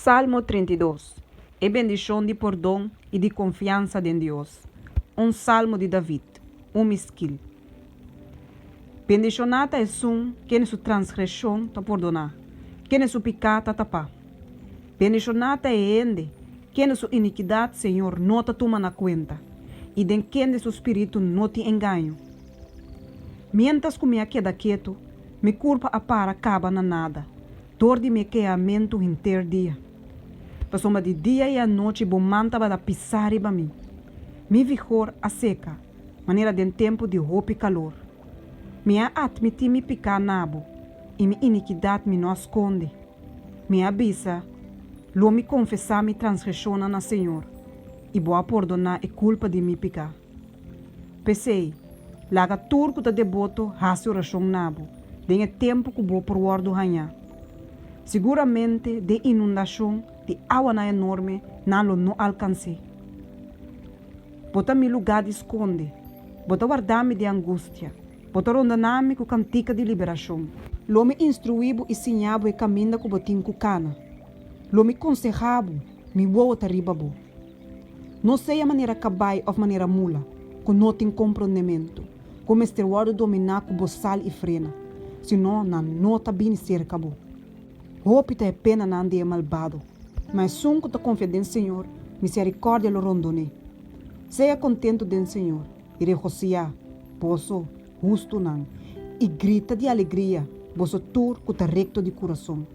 Salmo 32, E bendishon di pordon i di konfiansa den Dios. Un salmo di David, un miskil. Bendishoná ta esun kende su transgreshon ta pordoná, kende su piká ta tapá. Bendishoná ta e hende kende su inikidat Señor no ta tuma na kuenta, i den kende su spiritu no tin engaño. Miéntras ku mi a keda ketu, mi kurpa a para kaba na nada, dor di mi kehamentu henter dia. Pasobra di dia i anochi bo man tabata pisá riba mi. Mi vigor a seka, manera den tempu di hopi kalor. Mi a atmití mi piká na bo, i mi inikidat mi no a skonde. Mi a bisa, Lo mi konfesá mi transgreshonnan na Señor, i bo a pordoná e kulpa di mi piká. P'esei, laga tur ku ta deboto hasi orashon na bo den e tempu ku bo por wòrdu hañá. Siguramente den inundashon di awanan enorme nan lo no alkans'é. Bo ta mi lugá di skonde, bo ta warda mi den angustia, bo ta rondoná mi ku kantika di liberashon. Lo mi instruí bo i siña bo e kaminda ku bo tin ku kana. Lo mi konsehá bo, mi wowo ta riba bo. No sea manera kabai òf manera mula, ku no tin komprondementu, ku mester wòrdu dominá ku bosal i frena, sino nan no ta bini serka bo. Hopi ta e penanan di e malbado, ma esun ku ta konfia den Señor, miserikòrdia lo rondon'é. Sea kontentu den Señor i regosiá, boso, hustunan, i grita di alegria, boso tur ku ta rekto di kurason.